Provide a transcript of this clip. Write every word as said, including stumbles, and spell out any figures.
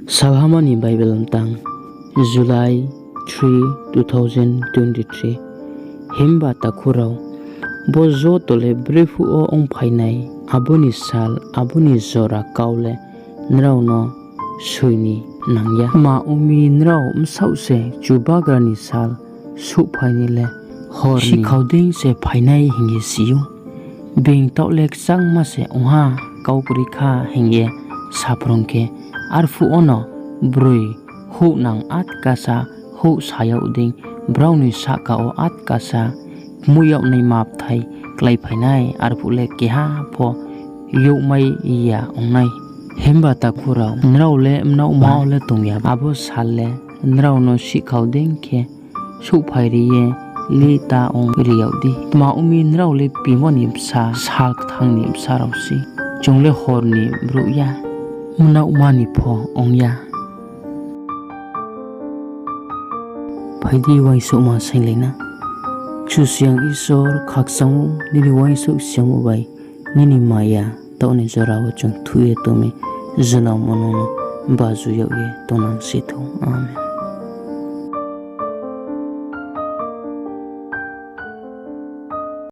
Salhama ni Bible mtang, July three, two thousand twenty-three. Himba takhu rao, bo joto le brephuh wo ongphainai, abo ni sal, abo ni jora kau le nrao no soi ni nang ya. Tma ong mi, nrao bsaoh se Chubagra ni sal souhphai ni le hor ni sihkhao dei se phainai hing ye si ou. Being taoh le kchangma se ong ha, kau kroi kha hing ye saphrung khe, arphuh wono broi houhnang atkasa houh sa yag dei, brao ni sahka wo atkasa kmoih yag naima bthai kláiphai nai, arphuh le keha pho youhmai ya ong nai. Himba takhu rao, nrao le mnaohma wo le tong ya, abo sal le nrao no sihkhao dei khe souhphai ri ye le ta ong ri yag di. Tma ong mi, nrao le pimo ni bsa, sal kthang ni bsa rao sei. Chung le hor ni brouh ya, mnaohma ni pho ong ya. Phai di, uaingsouhma sainglai na. Kchusoyang Isor khakchang ou, nini uaingsouh siyamo bai nini maya taoh ni jora wo chung thuih ye tong mi, jnaomo nung no baju yag ye tongnang si thou. Amen.